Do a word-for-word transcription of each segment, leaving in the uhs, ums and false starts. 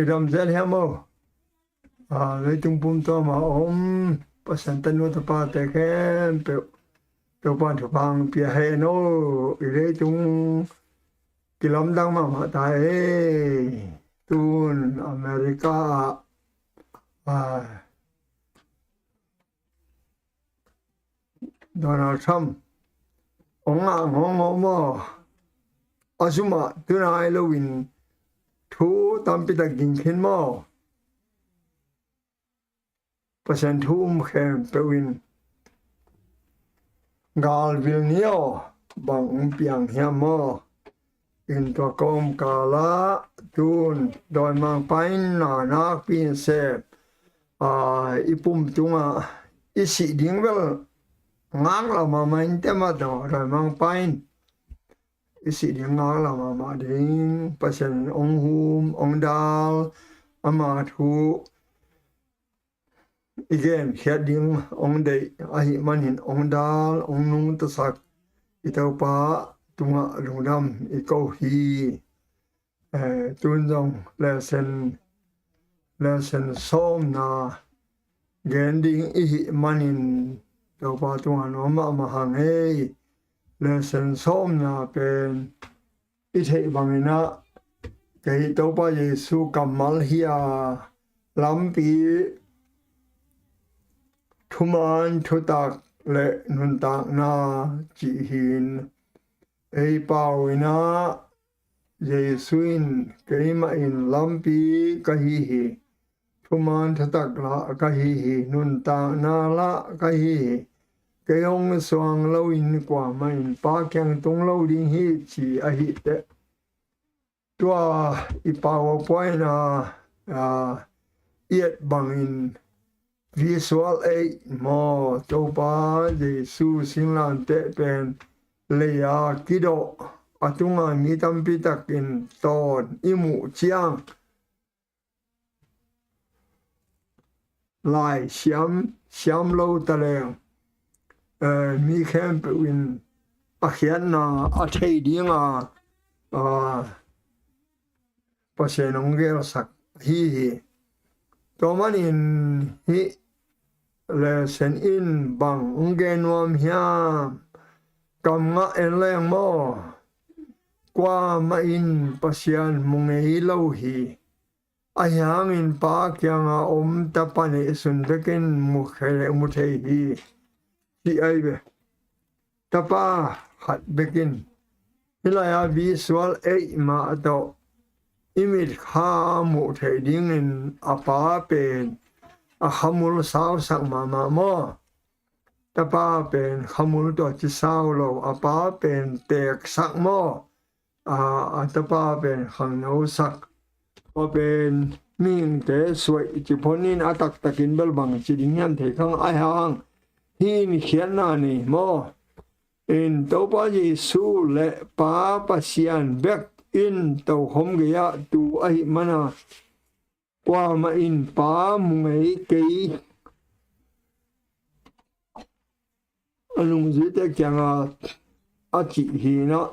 Kidam zel hiam aw? A, leitung pum tuam a om Pasian tanu tapate khempeuh Topa'n thupha pia hen aw. I leitung kilamdang mahmah ta ei. Tun America ah, a, Donald Trump hong ngah ngawngawng maw? A sumah tunai loin thu tampi tak ging khin maw? Pasian thu um khempeuh in galvil ni aw, bang hong piang hiam maw? In tua kawmkal ah tun dawimangpa in na nakpi in sem, a, i pum tungah i sih ding bel ngaklah mahmah in te mah tawh dawimangpa in i sih ding ngaklah mahmah ding. Pasian in hong hum, hong dal, ama thu i genkhiat ding hong deih ahih manin hong dal, hong nungtasak i Topa tungah lungdam i ko hi. Eh, tun zong lesson, lesson sawmna gen ding i hih manin Topa tungah nuam mahmah hang ei. Lesson sawmna pen i theih bangin ah, kei Topa Jesu kammal hi a, lampi, thuman thutak le nuntakna cih hi in, ei pau in ah, Jesu in keimah in lampi ka hi hi, thuman thutak lah ka hi hi, nuntakna lah ka hi hi, kei hong suang loin kuamah in Pa kiang tung lo ding hi, ci ahi teh. Tua i PowerPoint a, a, i et bangin visual aid maw, Topa Jesu singlamteh pen lei-a kidawh, a tunga mi tampi takin tawn i muh ciang, lai siam, siam lo ta leng, eh, mi khempeuh in a khiatna a thei dinga, ah, Pasian hong gelsak hi hi. Tua manin hih lesson in bang hong gen nuam hiam? Kam ngah en leng maw? Kuamah in Pasian mu ngei lo hi. Ahi hangin Pa kianga om Tapa neihsun bekin mu khe-, mu thei hi, ci ahi ve. Tapa khat bekin, hih lai-a visual aid mah tawh i mitkha muh theih dingin a Pa pen a khamul sausak mahmah maw? Tapa pen khamul tawh ci sau lo, a Pa pen teeksak maw? A, a Tapa pen khangnosak. Tua pen mihingte suaih ci phonin a taktakin bel bang ci ding hiam thei kha, ahi hang hih in khiatna nei maw? In Topa Jesu le Pa Pasian bek in tokhom gei-ah tu ahih mana kuamah in Pa mu ngei kei, a nungzuite kianga a cih hi in ah,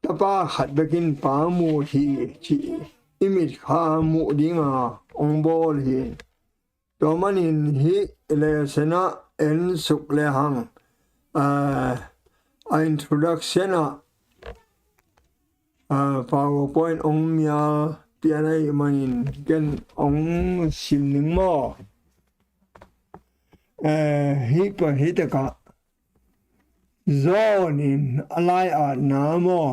Tapa khat bekin Pa mu hi, cih i mitkha muh dinga hong bawl hi. Tua manin hih lesson ah en suk lehang, ah, a introduction ah, ah, PowerPoint hong mial pian ahih manin ken hong sim ning maw? Eh, hih pa, hih takah John in a lai-atna maw?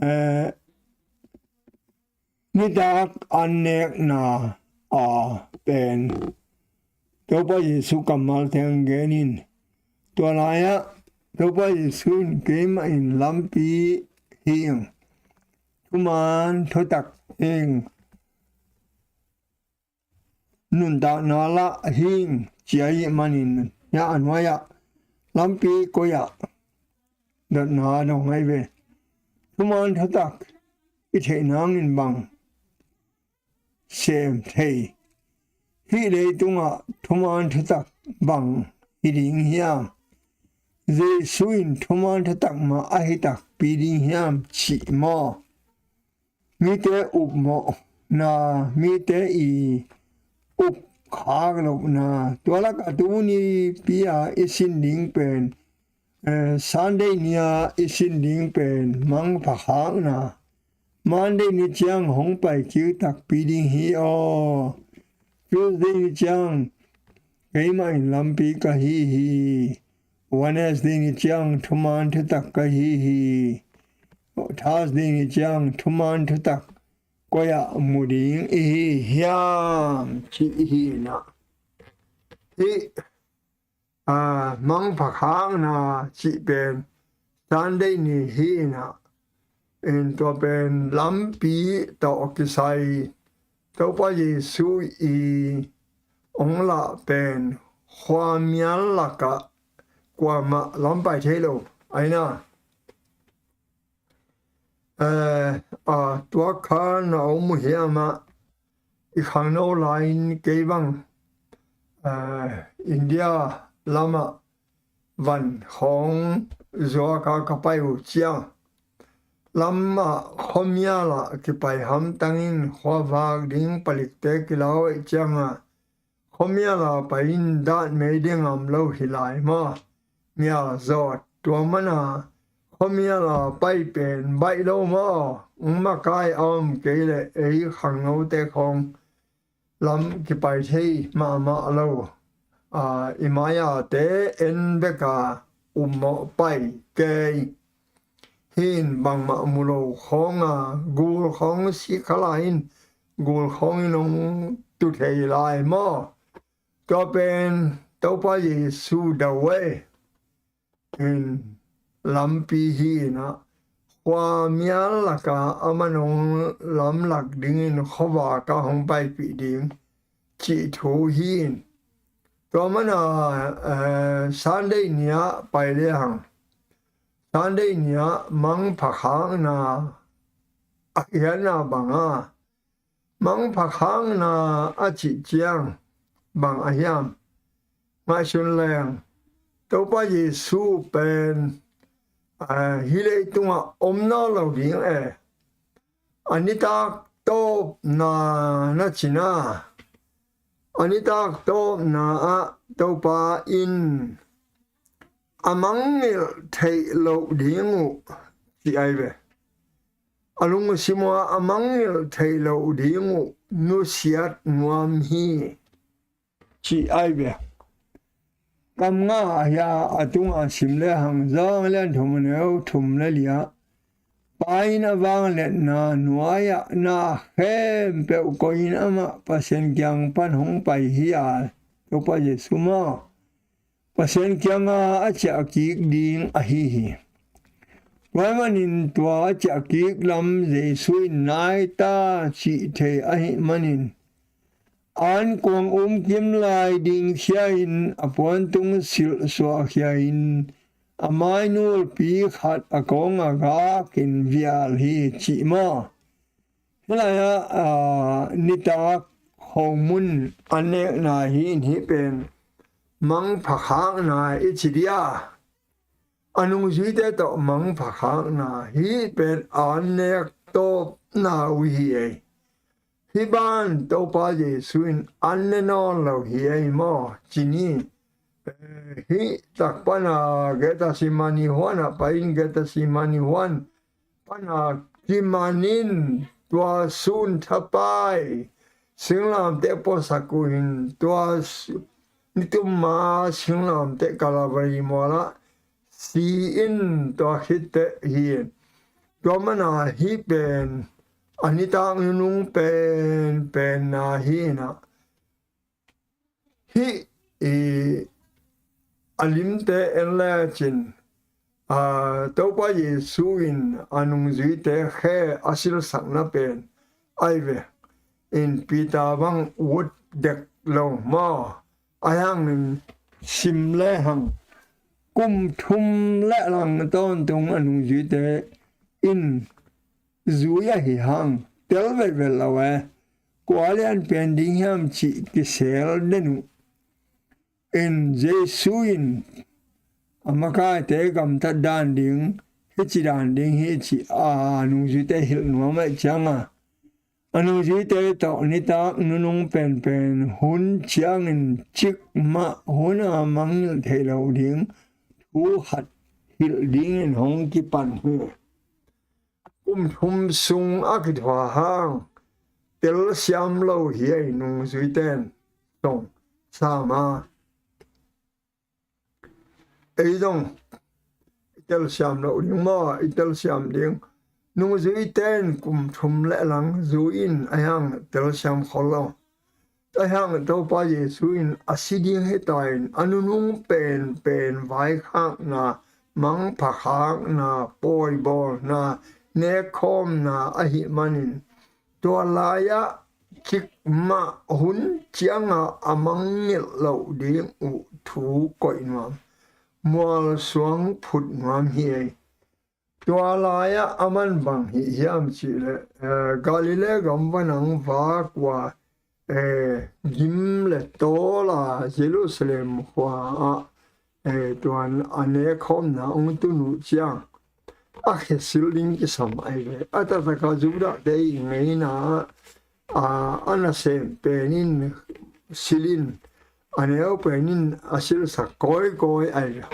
Eh, nitak an nekna a pen Topa Jesu kammal teng gen in, tua lai-ah Topa Jesu in keimah in lampi hi ing, thuman thutak hi ing, nuntakna lah hi ing, ci ahih manin, hiah a nuai-ah lampi koi-ah dotna dong ahi ve. Thuman thutak i theih nangin bang sem thei? Hih leitungah thuman thutak bang hi ding hiam? Jesu in thuman thutak mah ahi takpi ding hiam cih maw? Mite upmawhna, mite i upkhak lohna, tua lakah tuni pi-a i sin ding pen, eh, Sunday ni-a i sin ding pen mangpha khakna. Monday ni ciang hong pai kik takpi ding hi aw. Tuesday ni ciang keimah in lampi ka hi hi. Wednesday ni ciang thuman thutak ka hi hi. Thursday ni ciang thuman thutak koi-ah mu ding i hi hiam cih hi inah. Hih, ah, mangpha khakna cih pen Sunday ni hi inah. In tua pen lampi tawh kisai Topa Jesu i hong lah pen khuamial lakah kuamah lam pai thei lo. Aina, eh, a, tua kha na om uh hiam ah, i khangno lai-in kei bang, eh, India lamah van khawng zuaka ka pai uh ciang, lamah khuamial ah kipai hamtangin khuavak ding palikte kilau eh ciangah, khuamial ah pai-in dat mei ding om lo hi lai maw? Mial zawt tua mana khuamial ah pai pen baih lo maw? Ung makai a om kei leh ei khangnote khawng lam kipai thei mahmah lo. A, i mai-ate en beka ummawh pai kei. Hin bangmah mu lo khawnga gul khawng si kha lai-in gul khawngin hong tu thei lai maw? Tua pen Topa Jesu do ei. In lampi hi inah, khuamial laka a man hong lamlak dingin khuavaka hong paipih ding cih thu hi in. Tua mana, eh, Sunday ni-ah pai lehang, Sunday ni-ah mangpha khakna a khiatna banga, mangpha khakna a cih ciang bang a hiam? Ngaihsun leng, Topa Jesu pen, a, hih leitungah om nawn lo ding e. A nitak tawpna na cina, a nitak tawpna ah Topa in a mangngilh theih loh ding uh ci ai ve. A lungsim uh a mangngilh theih loh ding uh nusiat nuam hi, ci ai ve. Kam nga hi a, a tunga sim lehang Johan lian thum a neu thum le li-ah, Pa in a vangliatna nuai-ah na khempeuh koih in amah Pasian kiang pan hong pai hi a, Topa Jesu maw, Pasian kianga a ciahkik ding ahi hi. Tua manin tua a ciahkik lam Jesu in nai ta cih thei ahih manin, ankuang um kim lai dingkhia-in a puantung silh suahkhia-in a mainulpi khat a kawng a gakin vial hi cih maw? Hih lai-ah, aa, nitak homun an nekna hi in, hih pen mangpha khakna i ci dia, a nungzuite tawh mangpha khakna, hih pen an nek tawpna uh hi ei. Hih ban Topa Jesu in an ne nawn lo hi ei maw? Ci ni. Eh, hih tak pana Gethsemane huan ah pai in, Gethsemane huan pana kiman in, tua sun thapai singlamteh puasak uh in, tua s-, nitum ma singlamteh Calvary mualah si in, tua khitteh hi in. Tua mana hih pen a nitak nunung pen, penna hi inah, hih i a limte en lecin, a, Topa Jesu in a nungzuite khe a silsakna pen ai ve. In Peter bang ut dek lo maw? Ahi hangin sim lehang kum thum le lang tawntung a nungzuite in zui ahi hang tel vetvet lo e. Kua lian pian ding hiam cih kisel den uh. In Jesu in a makaite gamtat dan ding, hih ci dan ding hi ci a nungzuite hilh nuam ahih cianga, a nungzuite tawh nitak nunung penpen hun ciangin cikmah hun a mangngilh theih loh ding thu khat hilh dingin hong kipan hi. Kum thum sung a kithuah hang telsiam lo hi ei nungzuite in, song sama. Ei zong i telsiam loh ding maw, i telsiam ding. Nungzuite in kum thum le lang zui in a hiang telsiam khol lo. A hiang Topa Jesu in a si ding hi ta in a nunung penpen vaikhakna, mangphakhakna, pawibawlna, nekkhawmna ahih manin tua lai-ah cikmah hun cianga a mangngilh loh ding uh thu koih nuam, mualsuang phut nuam hi ei. Tua lai-ah a man bang hih hiam cihleh, eh, Galilee gam vanang vak ua, eh, gim le tawl a Jerusalem khua ah, eh, tuan a nekkhawmna hong tun uh ciang a khe sil ding kisam ahi ve. A taktak a Judah te i ngeina ah, a nasem pen in sil in, a neu pen in a silsak kawikawi ahi ve.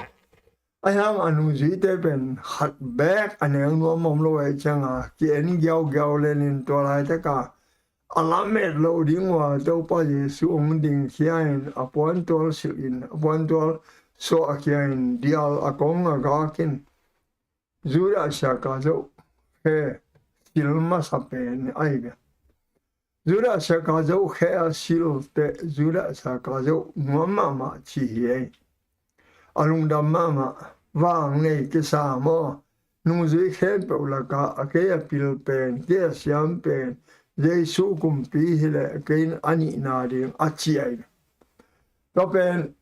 A hiang a nungzuite pen khat bek a neu nuam om lo ahih cianga ki-en giaugiau lenin tua laitak a a lamet loh ding ua Topa Jesu hong dingkhia in a puantual silh in a puantual suahkhia in dial a kong a gak in Judah Iskariot khe sil masa pen ahi ve. Judah Iskariot khe a sil teh Judah Iskariot nuam mahmah ci hi ei. A lungdam mahmah, vang nei kisa maw, nungzui khempeuh lakah a kei a pil pen, kei a siam pen Jesu kumpi hileh kei in a nihna ding a ci ahi. Tua pen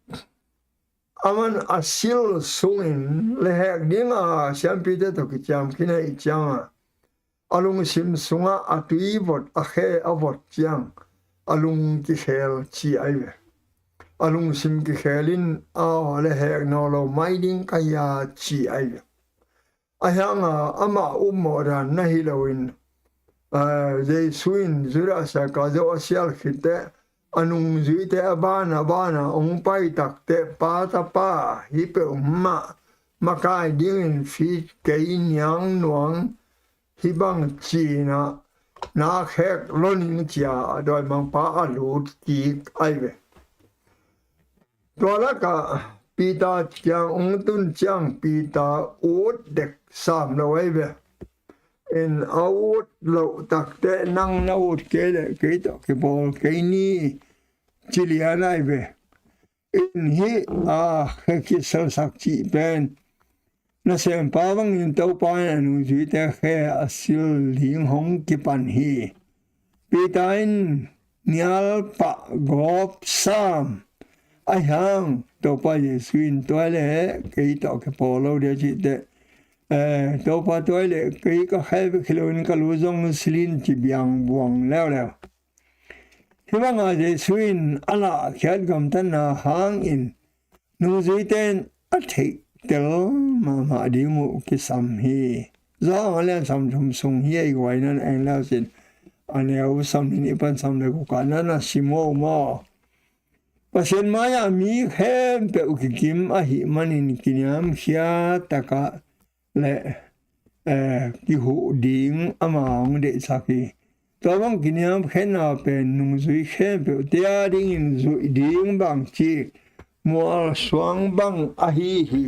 a man a sil sungin lehhek dinga siampite tawh kiciam khin ahih cianga a lungsim sungah a tui vot a khe a vot ciang a lung kikhel ci ahi ve. A lungsim kikhel in a lehhek nawn lo mai ding ka hi a ci ahi ve. A hianga amah upmawh dan na hi loin, eh, Jesu in Judah Iskariot a sial khit teh a nungzuite a ban a ban a hong pai tak teh Pa, Tapa, hih peuhmah makai dingin fit kei, niang nuang hih bang ci-in ah na khek lo ning ci-a a dawimangpa a lut kik ahi ve. Tua lakah Peter kiang hong tun ciang Peter ut dek sam lo ahi ve. In a ut loh tak teh nang na ut kei leh kei tawh kipawl kei ni ci lian ahi ve. In hih a khe kiselsak cih pen nasempa bangin Topa in a nungzuite khe a sil ding hong kipan hi. Peter in nial pah gawp sam. A hiang Topa Jesu in tua leh kei tawh kipawl lo dia cih teh, eh, Topa tua leh kei ka khe bek hi loin ka lu zong sil in ci biang buang leuleu. Hih banga Jesu in a lahkhiat gamtatna hangin nungzuite in a theihtel mahmah ding uh kisam hi. Johan a lian sawm thum sung hi a i guai nan eng leusin a neu sawm nih pan sawm le guk ah nan a sim uh maw. Pasian mai-ah mi khempeuh kikim ahih manin kiniamkhia takah le, eh, kihuh ding ama hong deihsak hi. Tua bang kiniamkhiatna pen nungzui khempeuhte a dingin zuih ding bangci mualsuang bang ahi hi.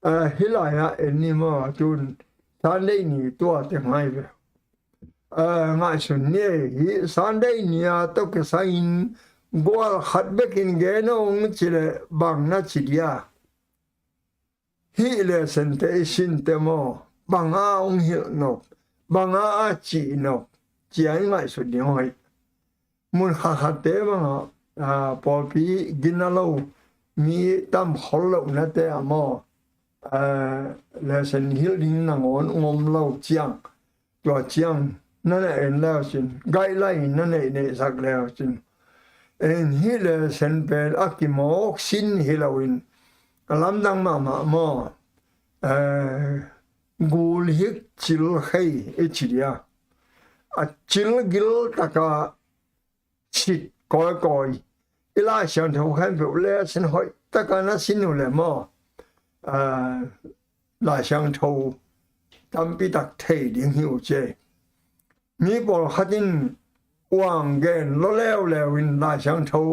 Eh, hih lai-ah en ni maw, tun Sunday ni tua teng ahi ve. Eh, ngaihsun ni ei, hih Sunday ni-a tawh kisai-in gual khat bekin gen hong ci leh bang na ci dia? Hih lesson te i sinte maw, banga hong hilh nop, banga a cih nop, ci-a i ngaihsut ding hoih. Mun khatkhatte bangah, ah, pawlpi gina lo, mi tam khol lohnate ah maw, ah, lesson hilh ding nangawn hong om lo ciang, tua ciang na na en leucin, guideline na neih neihsak leucin, en hih lesson pen a kimawk sin hi loin, a lamdang mahmah maw? Eh, gul hik cil khei i ci dia. A cil gil taka sit kawikawi. I Lai Siangtho khempeuh le sin hoih taka na sin uh le maw? Eh, Lai Siangtho tampi tak thei ding hi uh ce. Mi pawlkhat in uang gen law leuleu in Lai Siangtho,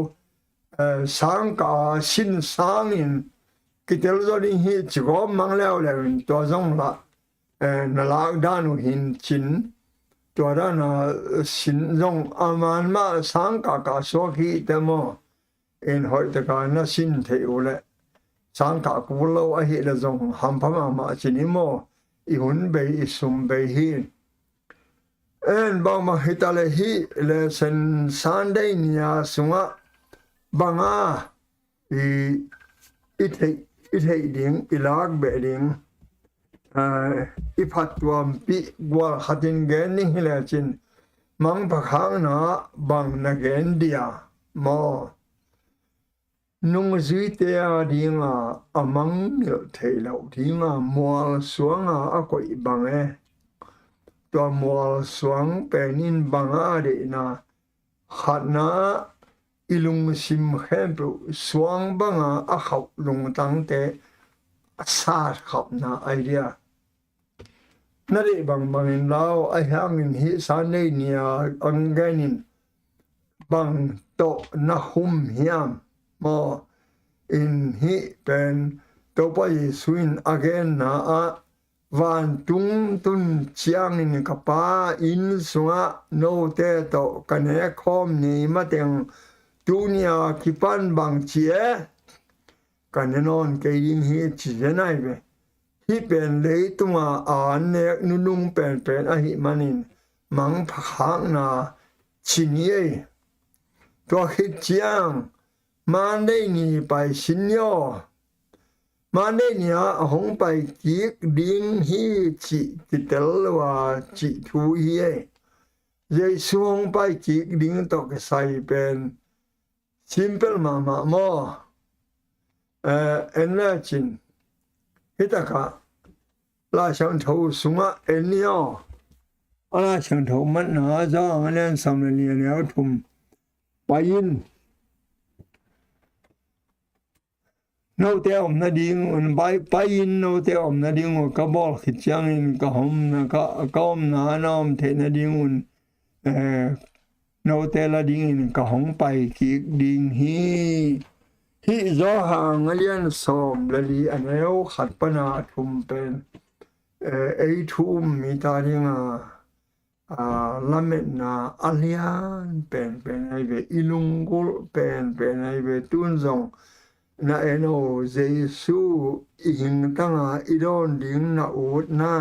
eh, sangkah a sin sangin kitel zaw ding hi ci gawp mang leuleu in tua zong lah, eh, na lak dan uh hin cin, tua dan a sin zong a man mah sangkah kah suak hi te maw? In hoih taka na sin theih uh leh sangkah kul lo ahih leh zong hampha mahmah cin hi maw? I hun bei, i sum bei hi. En, bangbang hi ta leh hih lesson Sunday ni-a sungah banga i, i theih, i theih ding, i lak beh ding, ah, i phattuampih gual khatin gen ding hi lecin, mangpha khakna bang na gen dia maw? Nungzuite a dinga a mangngilh theih loh dinga mualsuanga a koih bang e. Tua mualsuang pen in banga a deihna, khatna, i lungsim khempeuh suang banga a khauh lungtangte a sat khauhna ahi dia. Na deih bangbangin lau, ahi hangin hih Sunday ni-a ang genin bang tawh na hum hiam maw? In hih pen Topa Jesu in a genna ah, vantung tun ciangin ka Pa inn sungah note tawh ka nekkhawm ni mateng tuni-a kipan bang ci e? Ka ne nawn kei ding hi ci zen ai ve. Hih pen leitunga a nek nunung penpen ahih manin mangpha khakna ci ni ei. Tua khit ciang Monday ni pai sin ni aw. Monday ni-a a hong pai kik ding hi cih kitel lo a cih thu hi ei. Jesu hong pai kik ding tawh kisai pen simple mahmah maw? Eh, en lecin, hih takah Lai Siangtho sungah en ni aw. A Lai Siangtho matna Johan a lian sawm le nih a neu thum pai in. Note a om nadingun, pai, pai in note a om nadingun ka bawl khit ciangin ka hom na, ka, ka omna na om theih nadingun, eh, note la dingin ka hong pai kik ding hi. Hih Johan a lian sawm le li a neu khat pana a thum pen, eh, ei thu um mite dinga, ah, lametna a lian penpen ahi ve, i lunggulh penpen ahi ve. Tun zong na en aw, Jesu i hingtanga i dawn ding na utna,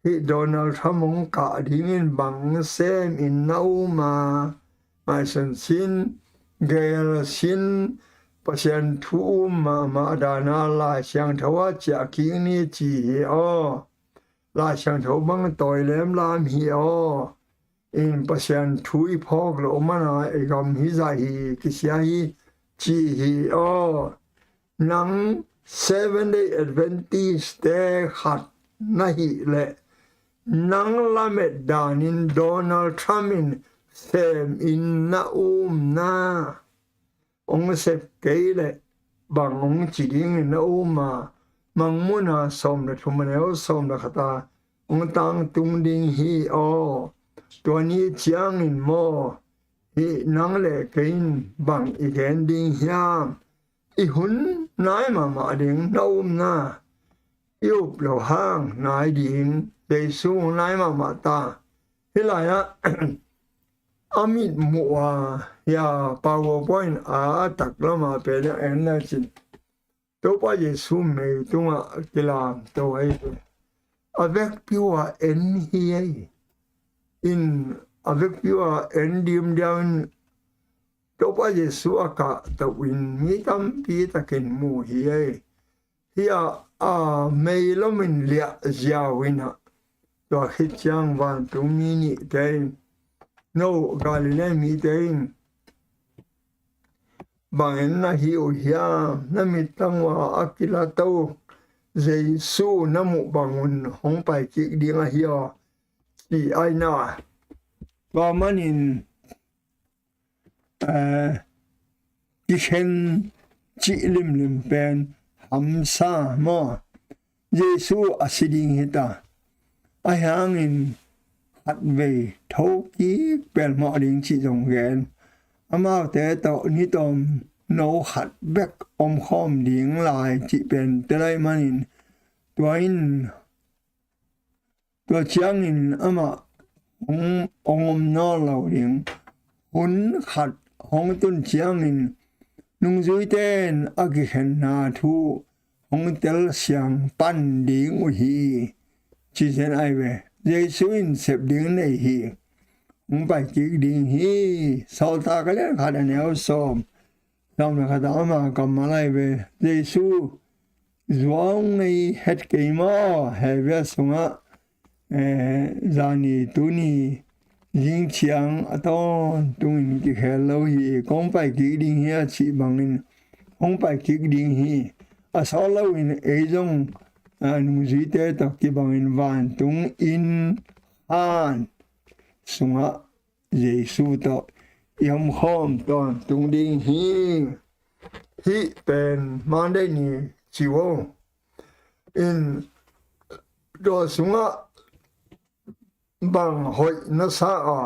hih Donald Trump hong kah dingin bang sem in na um a, maisan sin, gel sin, Pasian thu um mahmah dana Lai Siangtho a ciah kik ni ci hi aw. Lai Siangtho bang tawi lemlam hi aw. In Pasian thu i phawk loh mana i gam hi zah hi, kisia hi, ci hi aw. Nang Seven Day Adventist te khat na hih leh nang lamet danin Donald Trump in sem in na umna hong sep kei leh bang hong ci dingin na um a, Mangmuhna sawm le thum a neu sawm le khata hong tangtung ding hi aw. Tua ni ciangin maw, hih nang le kei in bang i gen ding hiam? I hun nai mahmah ding na umna, i up loh hang nai ding, Jesu nai mahmah ta. Hih lai-ah a mitmuh a, hia, PowerPoint a, a taklam a pen a en lecin, Topa Jesu mei tungah kilamto ahi ve. A vekpi uh a en hi ei. In a vekpi uh a en dimdiam in Topa Jesu a kahto in mi tampi takin mu hi ei. Hia, a mei lomin liah ziau in ah, tua khit ciang vantung mi nihte in, no Galilee mite in bangin na hi uh hiam? Na mittang ua a kilato Jesu na muh bangun hong pai kik ding ahi aw, ci ahi na. Tua manin eh, kikhen cih limlim pen hamsa maw? Jesu a si ding hi ta. Ahi hangin khatvei thokik pelmawh ding cih zong gen. Amaute tawh nitawm no khat bek omkhawm ding lai cih pen tel ahih manin tua in tua ciangin amah hong, hong om nawn lo ding. Hun khat hong tun ciangin nungzuite in a kikhenna thu hong telsiang pan ding uh hi. Ci zen ai ve. Jesu in sep ding nei hi. Hong pai kik ding hi. Sawltak a lian khat a neu sawm, sawm le khat ah ama kammal ai ve. Jesu zuau ngei het kei maw? He bia sungah, eh, zani tuni zing ciang a tawntungin kikhel lo hi. Kong pai kik ding hi a cih bangin hong pai kik ding hi. A sawt loin ei zong, ah, nungzuite tawh kibangin vantung inn han sungah Jesu tawh i omkhawm tawntung ding hi. Hih pen Monday ni ci uh in tua sungah bang hoih na sa a,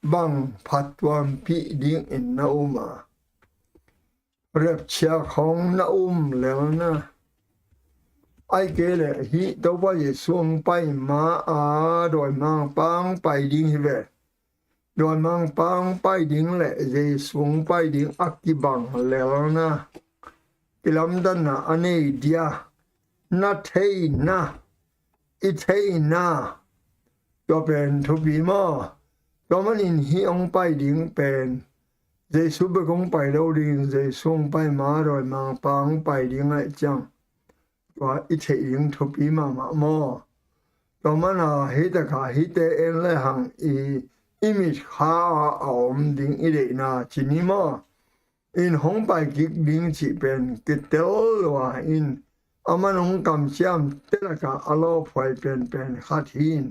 bang phattuampih dingin na um a, rapture khawng na um lel na. Ai kei leh hih Topa Jesu hong pai ma a dawimangpa hong pai ding hi ve. Dawimangpa hong pai ding le Jesu hong pai ding a kibang lel na. Kilamdanna a nei dia, na theihna, i theihna, tua pen thupi maw? Tua manin hih hong pai ding pen Jesu bek hong pai lo ding, Jesu hong pai ma dawimangpa hong pai ding ahih ciang tua i theih ding thupi mahmah maw? Tua mana hih takah hihte en le hang i, i mitkha a om ding i deihna ci ni maw? In hong pai kik ding cih pen kitel lua in, aman hong kamciam telakah a lawphuai penpen khat hi in,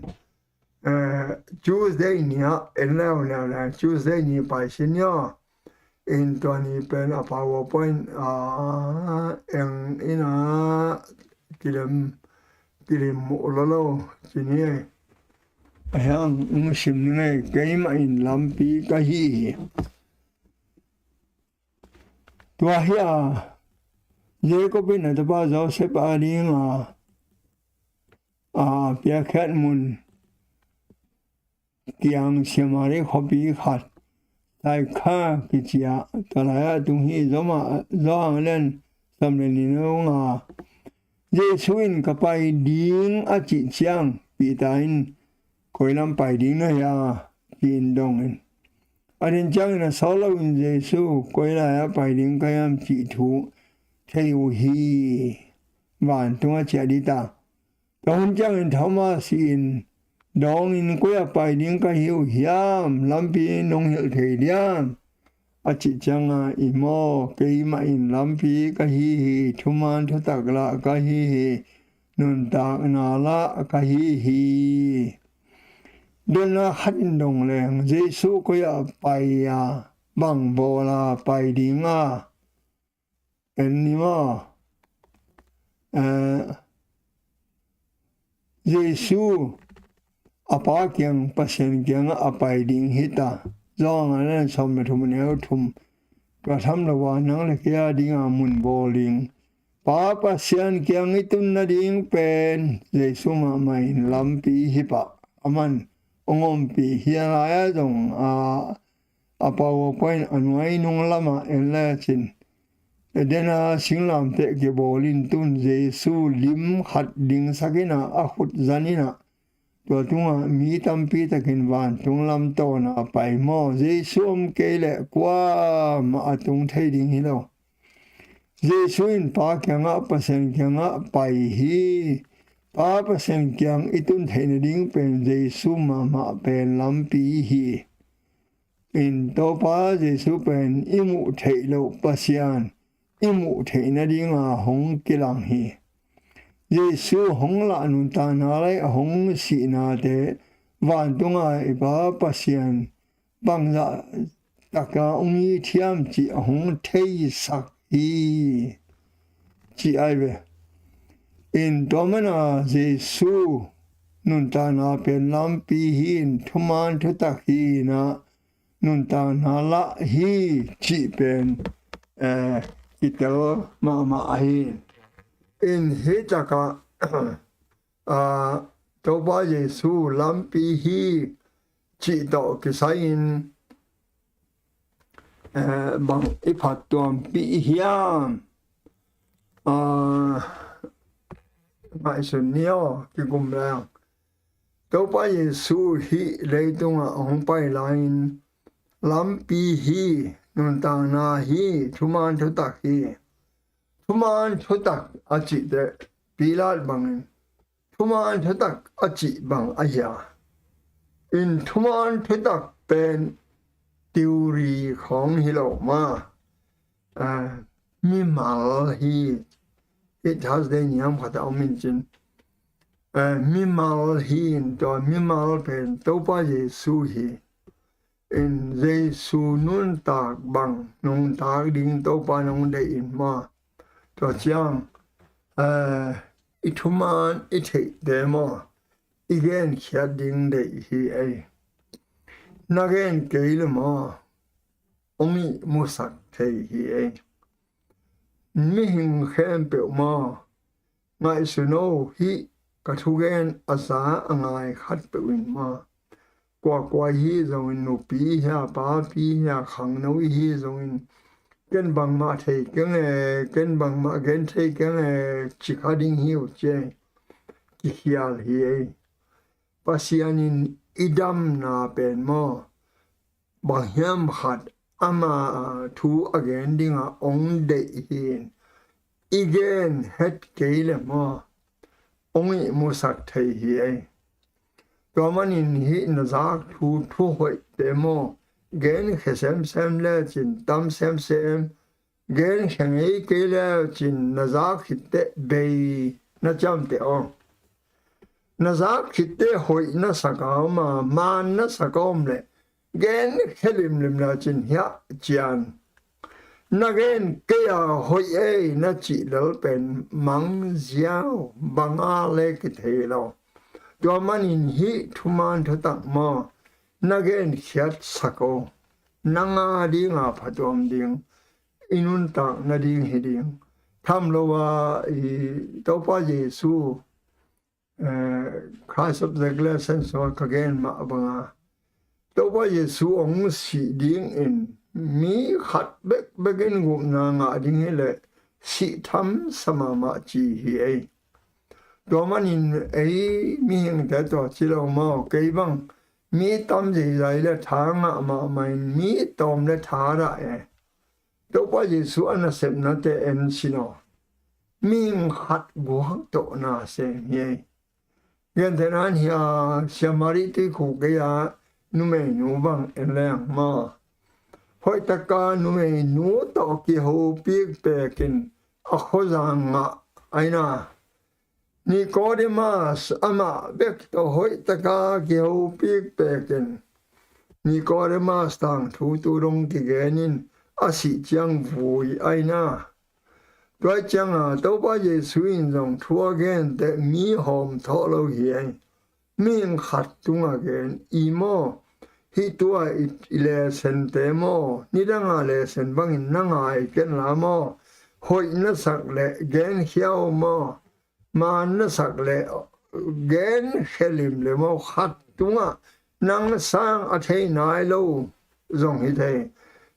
eh, Tuesday ni ah en leuleu le, Tuesday ni pai sin ni aw. In tua ni pen a PowerPoint a eng in a kilem, kilem muh lolo ci ni ei. A hiang ung sim ni ngei, keimah in lampi ka hi hi. Tua hi a, Jacob in a tapa Joseph a ding a, a piakkhiat mun kiang Samaria khuapi khat, Sychar kici ah, tua lai ah tung hi. Zoma, Johan a lian sawm le nih neu nga, Jesu in ka pai ding a cih ciang Peter in, koi lam pai ding na hia? Ci-in dong in. A den ciangin a sawt loin Jesu koi lai ah pai ding ka hiam cih thu thei uh hi. Vantung a ciah dita. Tua hun ciangin Thomas in dawngin, koi ah pai ding ka hi uh hiam? Lampi nong hilh thei diam? A cih cianga, i maw, keimah in lampi ka hi hi, thuman thutak lah ka hi hi, nuntakna lah ka hi hi. Donna khat in dong leng, Jesu koi ah pai a, bang bawl a pai ding a? En ni maw? Eh, Jesu a Pa kiang, Pasian kiangah a pai ding hi ta. Johan a lian sawm le thum neu thum. Tua tham lo a nang le kei a dinga mun bawl ding. Pa Pasian kiang i tun nading pen Jesu mahmah in lampi hi pah. Aman hong ompih hi a, lai-ah zong a, a PowerPoint a nuai nung lamah en lecin, Eden a singlamteh kibawl in tun Jesu lim khat dingsak in a, a khut zan in a, tua tungah mi tampi takin vantung lam tawn a pai maw? Jesu om kei leh kuamah a tung thei ding hi lo. Jesu in Pa kiangah, Pasian kiangah pai hi. Pa Pasian kiang i tun theih nading pen Jesu mahmah pen lampi hi. In Topa Jesu pen i muh theih loh Pasian i muh theih nadinga hong kilang hi. Jesu hong lah nuntakna lai a hong sihnate vantunga i Pa Pasian bangzah taka hong it hiam cih a hong theisak hi, ci ai ve. In tua mana Jesu nuntakna pen lampi hi in, thuman thutak hi inah nuntakna lah hi cih pen, eh, kitel mahmah ahi. In hih takah ah, Topa Jesu lampi hi cih tawh kisai-in, eh, bang i phattuampih hiam? Ah, ngaihsun ni aw, kigum leng. Topa Jesu hih leitungah hong pai lai-in lampi hi, nuntakna hi, thuman thutak hi. Thuman thutak a cihte Pilat bangin thuman thutak a cih bang a hia? In thuman thutak pen theory khawng hi lo ma, ah, mimal hi. Hih Thursday niam khat a om in cin, ah, mimal hi in, tua mimal pen Topa Jesu hi. In Jesu nuntak bang nungtak ding Topa nong deih in maw? Tua ciang, eh, i thuman i theihte maw, i genkhiat ding deih hi ei. Na gen kei le maw, hong ihmusak thei hi ei. Mihing khempeuh maw, ngaihsun o, hih ka thugen a za a ngai khatpeuh in maw, kuakua hi zongin, nupi hia, papi hia, khangno i hi zongin, ken bangmah thei keng e, ken bangmah gen thei keng e, ci kha ding hi uh ci ei. Kikhial hi ei. Pasian in i damna pen maw, bang hiam khat ama thu a gen dinga hong deih hi in, i gen het kei le maw, hong ihmusak thei hi ei. Tua manin hih na zak thu, thuhoihte maw, genkhia semsem lecin, tam semsem, genkhia ngei kei lecin, na zak khitteh bei na ciamteh aw. Na zak khitteh hoih na sak a om a, maan na sak a om leh, genkhia limlim lecin hiah cian. Na gen kei a hoih ei na cih lel pen mang ziau, banga le kithei lo. Tua manin hih thuman thutak maw, na genkhiat sak o. Nang a dinga phatuam ding, i nuntak nading hi ding. Tham lo a, i Topa Jesu, eh, Christ of the Glass and Sword ka gen mah banga, Topa Jesu hong sih dingin mi khat bekbek in gupna ngah ding hi leh sih tham sa mahmah ci hi ei. Tua manin ei mihingte tua ci lo maw, kei bang mi tam zeizai le tha ngah mahmah in mi tawm le tha dah e. Topa Jesu a nasepnate en sin aw. Mihing khat guak tawh na sem hi ei. Gentehna in hia, Samaria tuikhuk gei-a numeinu bang en leng maw, hoihtaka numeinu tawh kihopik pekin a khuazang ngah aina. Nicodemus amah bek tawh hoihtaka kihopik pekin, Nicodemus tangthu tu dong kigenin a sih ciang vui aina. Tua cianga Topa Jesu in zong thu a gen teh mi hawm thawh lo hi ei. Mihing khat tunga gen i maw, hih tua i, i lesson te maw, nidanga lesson bangin na ngai ken la maw, hoih na sak leh genkhia o maw, maan na sak leh genkhia lim le maw, khat tungah nang sang a thei nai lo zong hi thei.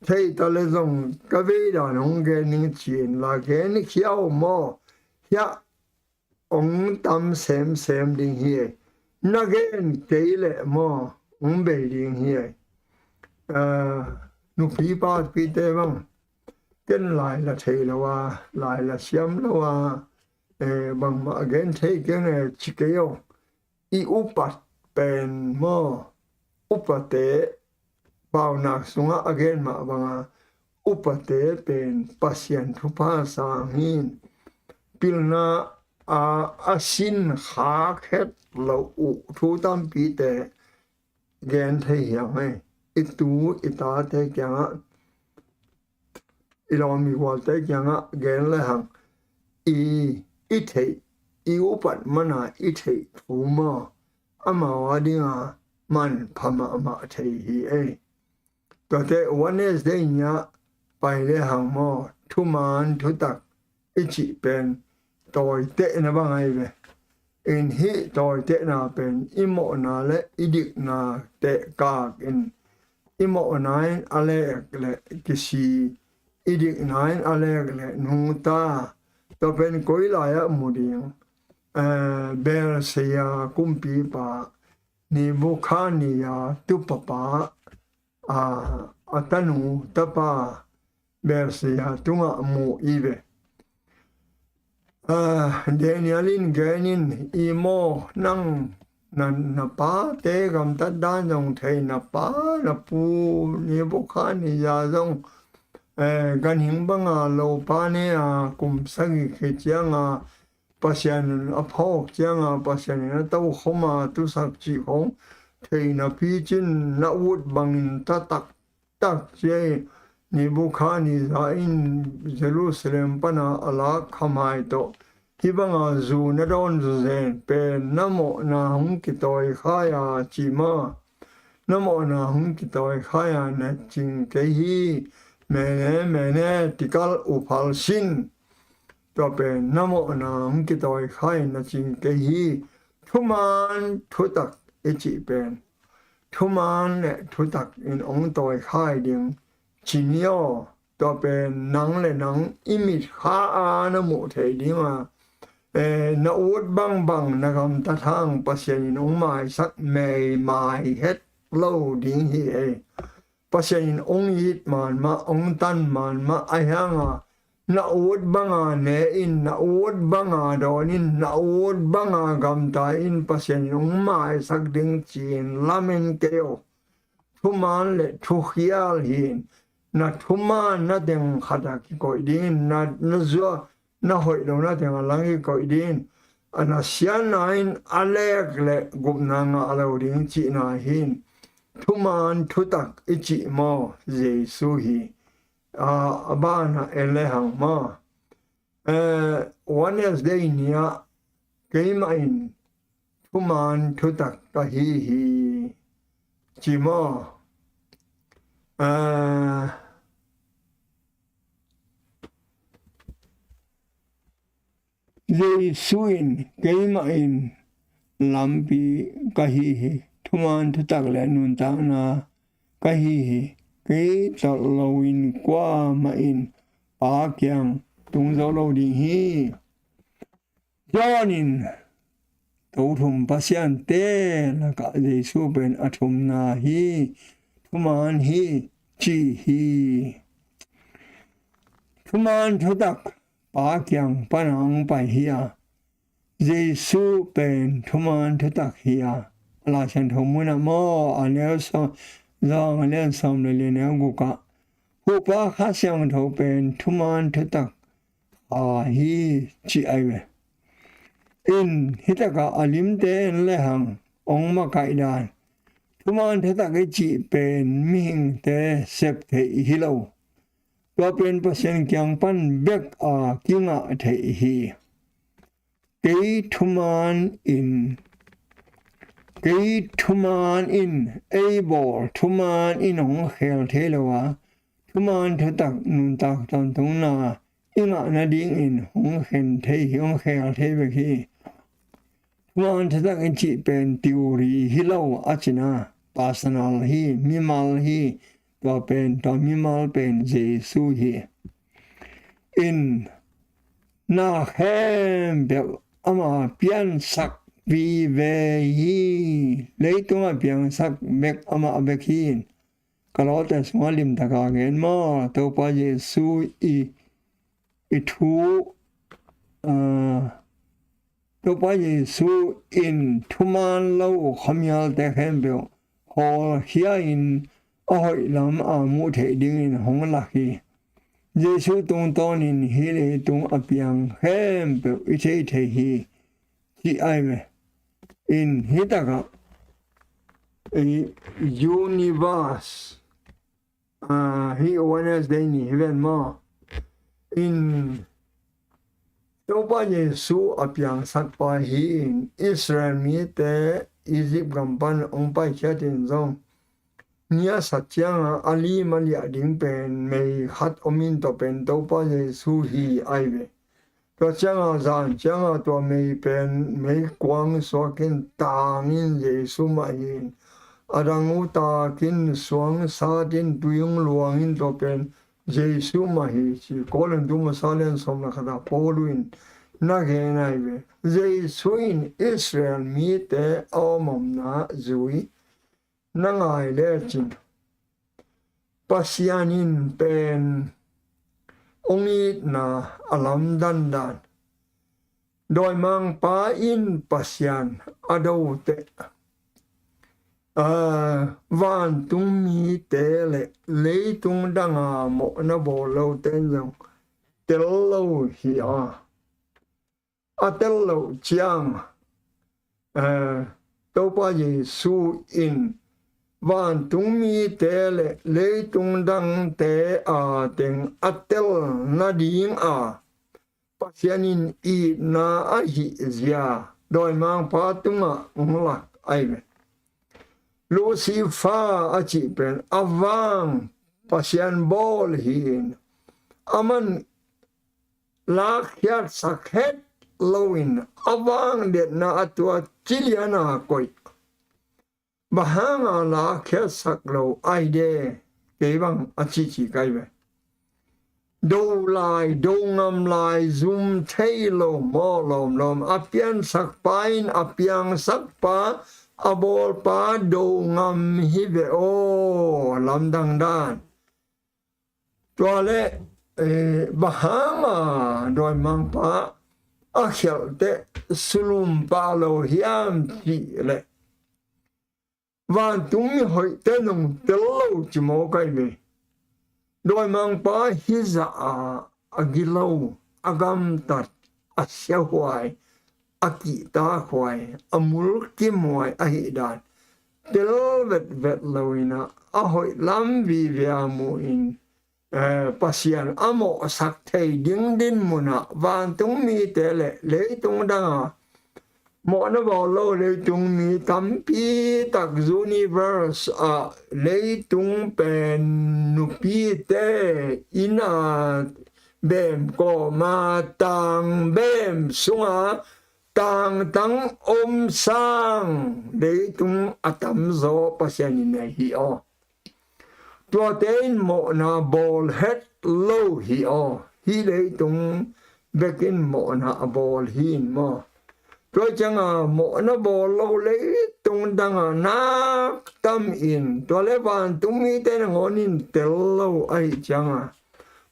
Thei ta le zong ka vei dan hong gen ning ci-in la genkhia o maw, hiah hong tam semsem ding hi ei. Na gen kei leh maw, hong bei ding hi ei. Ah, nupi papite bang, ken lai la thei lo a, lai la siam lo a, eh, bangmah gen thei keng e ci kei o. I upat pen maw, upate Paunak sungah a gen mah banga upate pen Pasian thupha sang hi. Pilna a, a sin khak het lo uh thu tampite gen thei hi hang ei. I tu i tate kiangah, i lawm i gualte kiangah gen le hang, i, i theih, i upat mana i theih thu maw, amau a dinga manpha mahmah thei hi ei. Tuate Wednesday ni-ah pai le hang maw, thuman thutak i cih pen tawitehna bang ahi ve. In hih tawitehna pen i mawhna le i dikna tehkak in, i mawhna in a lek le kisi, i dikna in a lek le nungta. Tua pen koi lai-ah mu ding? Eh, Belsia kumpipa, Nebukhadnezzar tupapa, a, a tanu tapa Belsia tungah mu i ve. A, Daniel in gen in, i maw, nang na, na pate gamtat dan zong thei, na pa, na pu Nebukhadnezzar zong, eh, ganhing banga lopa ne a, kum sagih khit cianga Pasian in a phawk cianga, Pasian in a tokhoma tusak cih khong thei napi cin, na ut bangin ta taktak ci ei. Nebukhadnezzar in Jerusalem pana a lak khamhai tawh hih banga zu na dawn zawzen pen na mawhna hong kitawi khai a, ci maw? Na mawhna hong kitawi khai a na cing kei hi. Mene, mene, tikal uphal sin. Tua pen na mawhna hong kitawi khai na cing kei hi. Thuman thutak i cih pen thuman le thutak in hong tawi khai ding ci ni aw. Tua pen nang le nang i mitkha a na muh theih dinga, eh, na ut bangbang, na gamtat hang Pasian in hong maisak meimai het lo ding hi ei. Pasian in hong it man mah, hong tan man mah, a hianga na ut banga ne in, na ut banga dawn in, na ut banga gamta in, Pasian in hong maisak ding ci-in lamen kei aw. Thuman le thukhial hi in, na thuman na teng khat a kikoih ding in, na, na zuak na hoih lo na teng a lang kikoih ding in, a na sianna in a lek le gupna ngah lo ding cihna hi in. Thuman thutak i cih maw, Jesu hi. A, a banah en le hang maw? Eh, Wednesday ni-ah keimah in thuman thutak ka hi hi, ci maw? Eh, Jesu in keimah in lampi ka hi hi, thuman thutak le nuntakna ka hi hi. Kei tawh loin kuamah in Pa kiang tung zo lo ding hi. John in Tothum Pasiante lakah Jesu pen a thumna hi, thuman hi, ci hi. Thuman thutak Pa kiang pana hong pai hi a, Jesu pen thuman thutak hi a, a Lai Siangtho munah maw, a neu sawm, John a lian sawm le li, neu gukah Huhpa Kha Siangtho pen thuman thutak a hi, ci ahi ve. In hitakah a limte en le hang hong makaih dan, thuman thutak i cih pen mihingte sep theih hi lo. Tua pen Pasian kiang pan bek a kingah theih hi. Kei thuman in, kei thuman in ei bawl, thuman in hong khel thei lo a, thuman thutak nuntak tawntungna i ngah nadingin hong khen thei hi, hong khel thei bek hi. Thuman thutak i cih pen theory hi lo a cina, personal hi, mimal hi. Tua pen, tua mimal pen Jesu hi. In na khempeuh ama piansak vive hi. Leitungah piangsak bek amah bek hi. Ka lawte sungah limtaka gen maw, Topa Jesu i, i thu, ah, Topa Jesu in thuman lo khuamialte khempeuh hawlkhia in, a hoih lam a muh theih dingin hong lak hi. Jesu tungtawnin hih leitung a piang khempeuh i thei thei hi, ci ai ve. In hih takah, eh, universe, ah, hih Wednesday ni hi ven maw? In Topa Jesu a piangsak pa hi in Israel mite Egypt gam pan hong paikhiat in zong ni a sat cianga a lim a liah ding pen mei khat om in tua pen Topa Jesu hi ai ve. Tua cianga zan cianga tua mei pen meikuang suakin tangin Jesu mah hi in a dang uh takin suang satin tui hong luangin tua pen Jesu mah hi ci Korin tu masa lian sawm le khat ah Paul in na gen ai ve. Jesu in Israel mite a om omna zui na ngai lecin Pasian in pen hong itna a lamdang dan. Dawimangpa in Pasian a do teh, aa, vantung mite le leitung danga mawhna bawl lote in zong tel lo hi a. A tel loh ciang, aa, Topa Jesu in vantung mite le leitung dangte a teng a tel nading a Pasian in itna ahih zia dawimangpa tungah hong lak ai ve. Lucifer a cih pen a vang Pasian bawl hi in a man lakkhiatsak het loin a vang detna a tua ciliana koih. Bang hanga lakkhiatsak lo ai de kei bang a cici kai ve. Do lai, do ngam lai, zum thei lo maw lawmlawm. A piansak pa in a piangsak pa, a bawl pa do ngam hi ve aw, lamdang dan. Tua le, eh, bang hanga dawimangpa a khialh teh sulum pah lo hiam cih leh vantung mi hoihte nong tel lo ci mawk ai ve. Dawimangpa hizah a, a gilo, a gamtat, a siahuai, a kihtakhuai, a mulkimhuai ahih dan tel vetvet lo in a, a hoih lam vive a mu in, eh, Pasian a mawhsak thei ding dinmun ah vantung mite le leitung danga mawhna bawl lo leitung mi tampi tak universe ah leitung pen nupite inn a bem kawma tang bem sunga tangtang om sang leitung a tamzaw Pasian in nei hi aw. Tuate in mawhna bawl het lo hi aw. Hih leitung bekin mawhna a bawl hi in maw? Tua cianga mawhna bawl lo leitung danga nak tam in tua le vantung mite nangawn in tel lo ahih cianga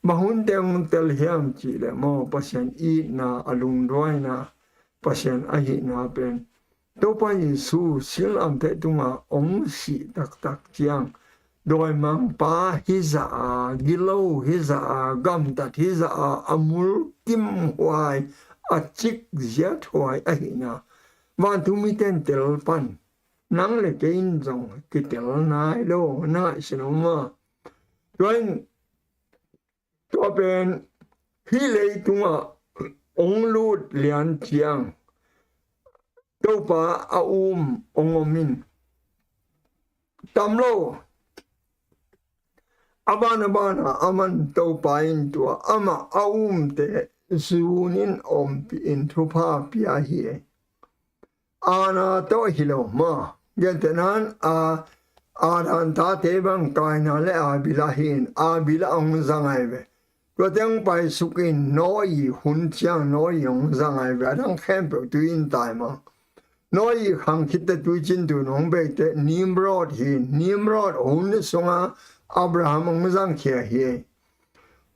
bang hunte hong tel hiam cih leh maw, Pasian itna, a lungduaina, Pasian ahihna pen Topa Jesu singlamteh tungah hong sih taktak ciang dawimangpa hizah a, gilo hizah a, gamtat hizah a, a mulkimhuai, a cikziathuai ahihna vantung mite in tel pan nang le kei in zong kitel nai lo, na ngaihsun om maw? Tua in tua pen hih leitungah hong lut lian ciang Topa a um hong om in tam lo. A ban a banah a man Topa in tua amah a umte zunin ompih in thupha pia hi. Aana tawh hi lo maw? Gentehnan a Adam tate bang Kaina le Abila hi in Abila hong zang ai ve. Tuate hong paisuk in Noah hun ciang Noah hong zang ai ve. A dang khempeuh tui in tai maw? Noah khang khitte tui cin tun hong beite Nimrod hi in Nimrod hun sunga Abraham hong zangkhia hi.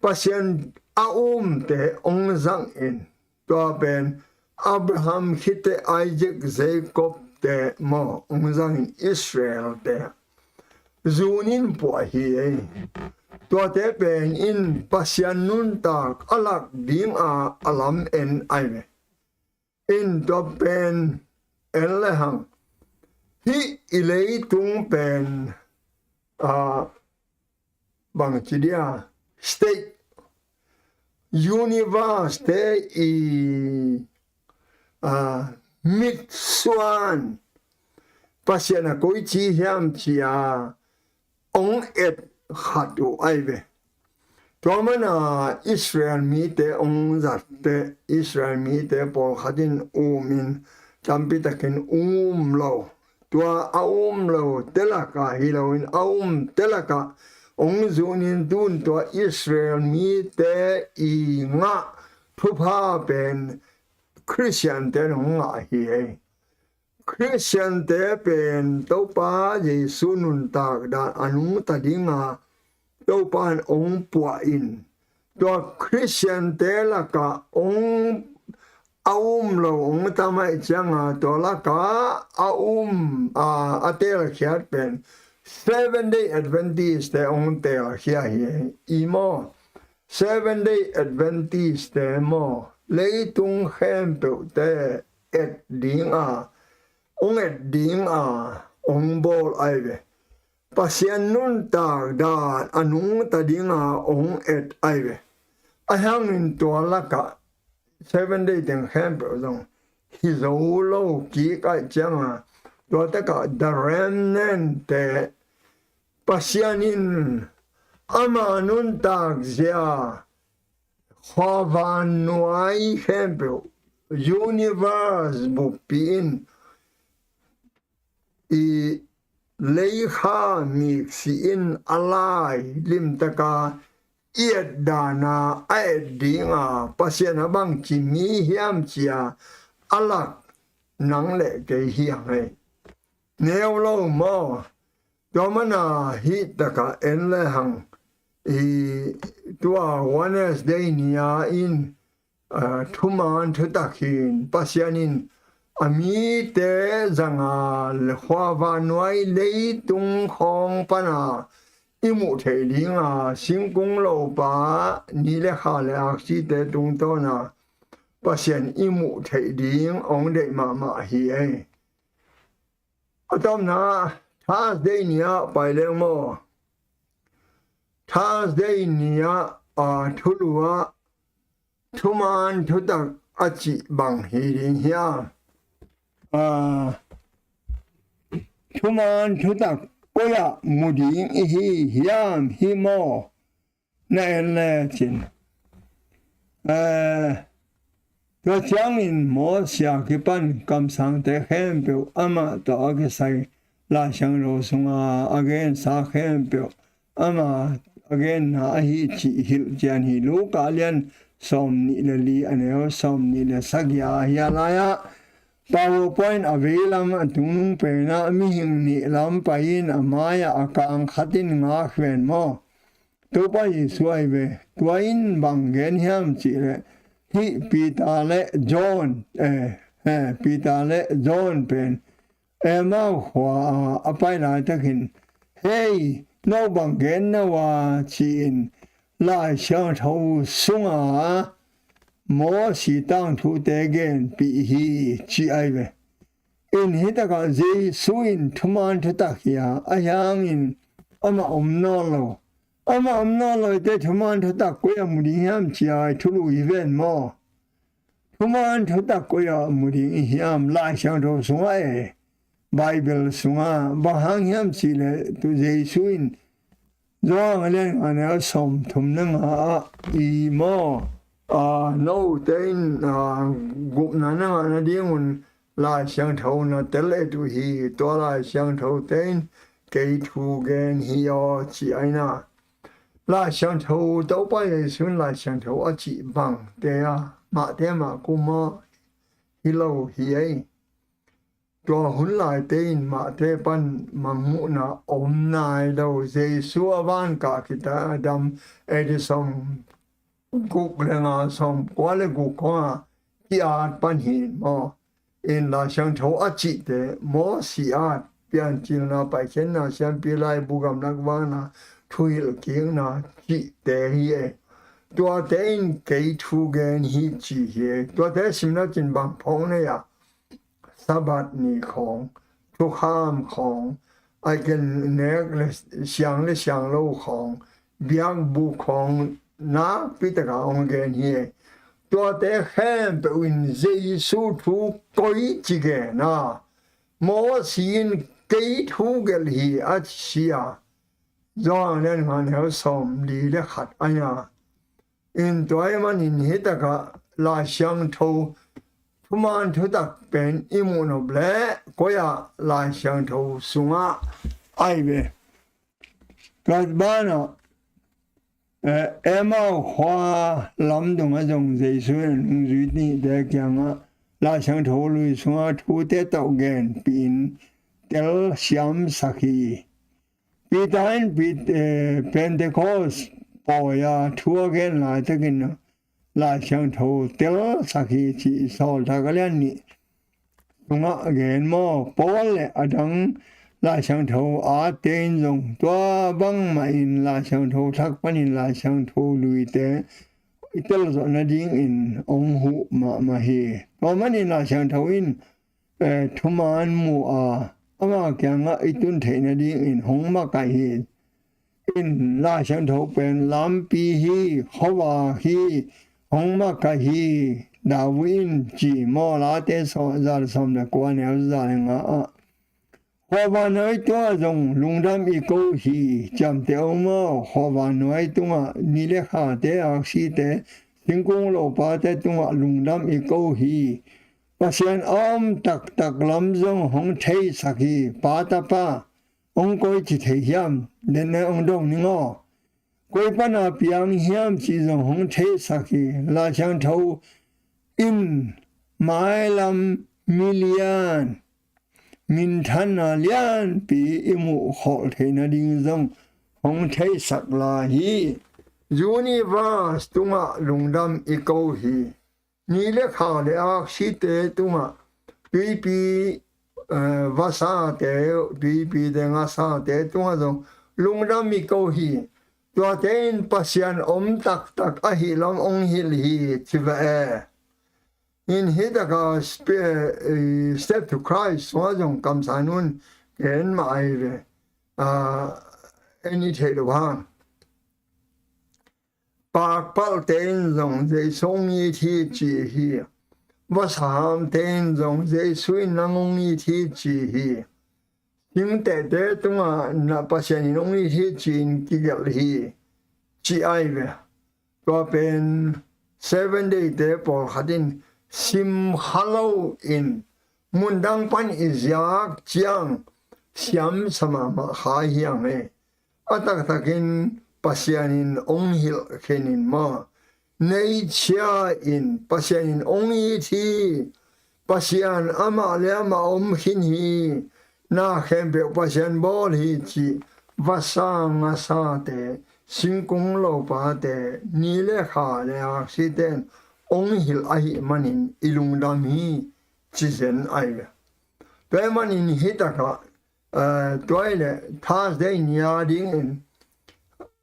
Pasian a umte hong zang in tua pen Abraham khite Isaac Jacob te maw hong zangin Israel te zunin puah hi ei. Tuate pen in Pasian nuntak a lak dinga a lam en ai ve. In tua pen en le hang hih i leitung pen, a, bangci dia, state, universe te i, a, mitsuan Pasian a koici hiam cia ong et khat uh ai ve. Tua mana Israel mite ong zatte, Israel mite pawlkhat in umin, tampitakin um lo, tua a um lo telaka hi loin a um telaka ong zunin tun tua Israel mite i ngah thupha pen Khristiante in ong ngah hi ei. Khristiante pen Topa Jesu nuntak dan a nungta dinga Topa in ong puah in, tua Khristiante laka ong a um lo ong tam ai cianga tua laka a um, a, a telkhiat pen Seven Day Adventist te ong telkhia hi ei maw. Seven Day Adventist te maw, leitung khempeuhte et dinga ong et dinga ong bawl ai ve. Pasian nuntak dan a nungta dinga ong et ai ve. A hangin tua laka Seven Day teng khempeuh zong hi zo lo kik ai cianga, tua taka the remnant te Pasian in ama nuntak zia khuavan nuai khempeuh, universe buppi in i leikha miksi in a lai limtaka i et dana a et dinga Pasian a bangci mi hiam cia a lak nang le kei hi hang ei. Neu lo maw. Tua mana hih taka en le hang i tua Wednesday ni-a in, a, thuman thutak hin Pasian in a mite zanga le khuavan nuai leitung khawng pana i muh theih dinga singkung lopa ni le kha le aksite tungtawna Pasian i muh theih ding ong deih mahmah hi ei. A tawpna Thursday ni-ah pai leng maw. Thursday ni-ah, a, thulu-ah thuman thutak a cih bang hi ding hiam? A, thuman thutak koi-ah mu ding i hi hiam hi maw? Na en le cin. Eh, tua ciangin Moses a kipan kamsangte khempeuh amah tawh a kisai Laisiangtho sunga a gensa khempeuh ama a genna ahi cih hilh cian hi. Luka lian sawm nih le li a neu sawm nih le sagih a hi a lai-ah PowerPoint a veilam a tungnung penah mihing nih lam pai-in a mai-ah a kang khat in ngak ven maw? Topa Jesu ahi ve. Tua in bang gen hiam cihleh hih Peter le John, eh, eh, Peter le John pen Emmaus khua-ah a pai laitakin, "Hei, no bang gen no a?" ci-in Laisiangtho sunga Moses tangthute genpih hi ci ahi ve. In hitakah Jesu in thuman thutak hi a, ahi hangin amah om nawn lo. Amah om nawn lo i te thuman thutak koi-ah mu ding hiam ci-a i thulu hi ven maw? Thuman thutak koi-ah mu ding i hiam? Laisiangtho sungah e, Bible sungah. Bang hang hiam cihleh tu Jesu in Johan a lian nga neu sawm thum na nga ah i maw, a, note in, a, gupna na ngah nadingun Laisiangtho na tel et uh hi. Tua Laisiangthote in kei thu gen hi aw ci ahi na. Laisiangtho, Topa Jesu in Laisiangtho a cih bangte a, mahte mah kum ah hi lo hi ei. Tua hun laite in mahte pan mangmuhna om nai lo. Jesu a van kah khit a dam Edison guk le nga sawm kua le guk khawng a ki-at pan hi maw? In Laisiangtho a cihte Moses at Piancilna, Paikhiatna, Siampi Laibu, Gamlak Vakna, Thuhilhkikna cihte hi e. Tuate in kei thu gen hi ci hi e. Tuate simna cin bang phawk nei ah, Sabbath ni khawng, thukham khawng, a ken nek le siang le siang lo khawng, biakbuk khawng nakpi taka hong gen hi. Tuate khempeuh in Jesu thu koi ci gen a, Mawsi in kei thu gelh hi a ci a, Johan lian nga neu sawm li le khat a nia. In tua ahih manin hih takah Lai Siangtho thuman thutak pen i muh nop leh koi ah Lai Siangtho sungah ai ve. Tua banah, eh, Emau khua lam dongah zong Jesu in nungzui nihte kiangah Lai Siangtho lui sungah thute tawh genpih in telsiamsak hi. Peter in Pet-, eh, Pentecost pawi-a thu a gen laitakin Lai Siangtho telsak hi cih Sawltak a lian nih sungah gen maw? Paul le a dang Lai Siangtho atte in zong tua bangmah in Lai Siangtho thak panin Lai Siangtho luite i telzawh nadingin hong huh mahmah hi. Tua manin Lai Siangtho in eh, thuman mu a, ama kiangah i tun theih nadingin hong makaih hi. In Lai Siangtho pen lampi hi, khuavak hi, hong makaih hi. David in ci maw, Late sawm, za le sawm le kua, neu za le nga ah, khuavak nuai tungah zong lungdam i ko hi. Ciamteh o maw, khuavak nuai tungah, ni le khate, aksite, singkung lopate tungah lungdam i ko hi. Pasian a om taktak lam zong hong theisak hi. Pa, Tapa hong koici thei hiam? Denne hong dong ning aw. Koi pana piang hiam cih zong hong theisak hi. Lai Siangtho in mailam milian, minthanna lianpi i muh khawh theih nading zong hong theisak lai hi. Universe tungah lungdam i ko hi. Ni le kha le aksite tungah, tuipi, eh, vasate, tuipite ngasate tungah zong lungdam i ko hi. Tuate in Pasian om taktak ahih lam hong hilh hi, ci ve e. In hih takah spe-, eh, Step to Christ sungah zong kamsang un gen mah ahi ve. Ah, en i theih loh hang. Pakpalhte in zong Jesu hong it hi ci hi. Vasahamte in zong Jesu in nang hong it hi ci hi. Singtehte tungah na Pasian in hong it hi ci-in kigelh hi, ci ahi ve. Tua pen Seven Day-te pawlkhat in sim kha lo in mundang pan i ziak ciang siam sa mahmah kha hiang e. A taktakin Pasian in hong hilh khin in maw? Nature in Pasian in hong it hi. Pasian amah le amah om khin hi. Na khempeuh Pasian bawl hi cih vasa ngasate, singkung lopate, ni le kha le aksite in hong hilh ahih manin i lungdam hi, ci zen ahi ve. Tua ahih manin hih takah, eh, tua ahih leh Thursday ni a dingin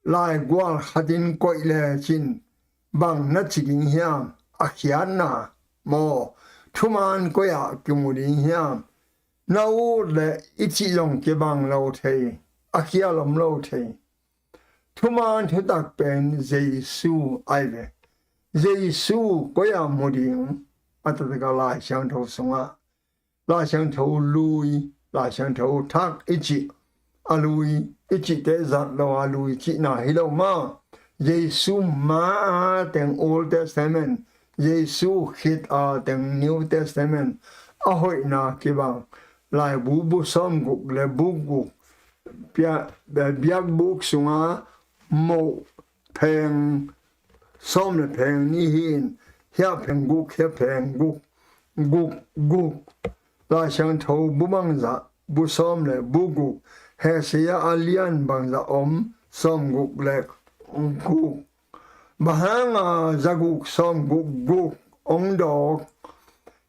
laigual khatin koih lecin bang na ci ding hiam? A khiatna maw, thuman koi ah kimu ding hiam? Na ut leh i cih zong kibang lo thei, a khial om lo thei. Thuman thutak pen Jesu ahi ve. Jesu koi ah mu ding? A taktakah Lai Siangtho sungah, Lai Siangtho lui, Lai Siangtho thak i cih, a lui i cihte zat lo a lui cihna hi lo maw? Jesu ma a teng Old Testament, Jesu khit a teng New Testament, a hoihna kibang laibu bu sawmguk le bu guk, pia-, biakbuk sunga moh pheng sawm le pheng nih hi in, hiah pheng guk, hiah pheng guk, guk, guk. Lai Siangtho bu bangzah, bu sawm le bu guk. Hehsia a lian bangzah om? Sawmguk le guk. Bang hanga zaguk sawmguk guk hong dawk?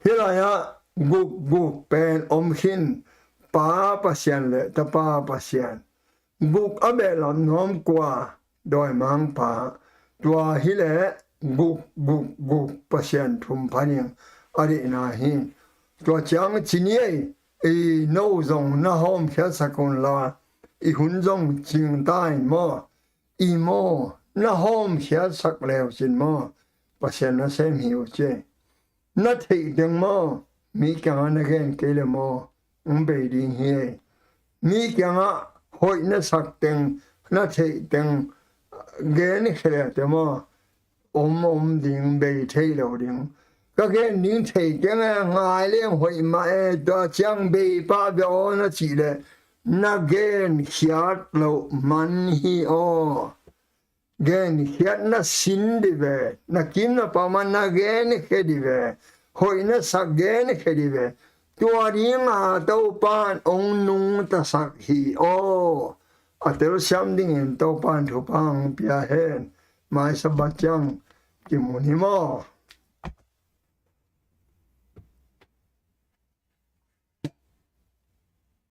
Hih lai-ah guk guk pen om khin. Pa Pasian le Tapa Pasian, guk a behlap nuam kua, dawimangpa, tua hileh guk guk guk Pasian thum pha ding a deihna hi. Tua ciang ci ni ei, i no zong na hawmkhiatsak un la, i hun zong cing ta in maw? I maw, na hawmkhiatsak leu cin maw, Pasian nasem hi uh ci. Na theih teng maw, mi kiangah na gen kei le maw, hong bei ding hi ei. Mi kiangah hoih na sak teng, na theih teng gen khia le te maw, om om ding, bei thei lo ding. Ka gen ding thei keng e, ngai leng hoih mah e, tua ciang bei pah ve aw na cih leh na gen khiat loh man hi aw. Gen khiat na sin dih ve, na kim na pam ah na gen khia dih ve, hoih na sak gen khia dih ve. Tua dinga Topan hong nungtasak hi aw. A telsiam dingin Topan thupha hong pia hen. Mai Sabbath ciang kimu ni maw?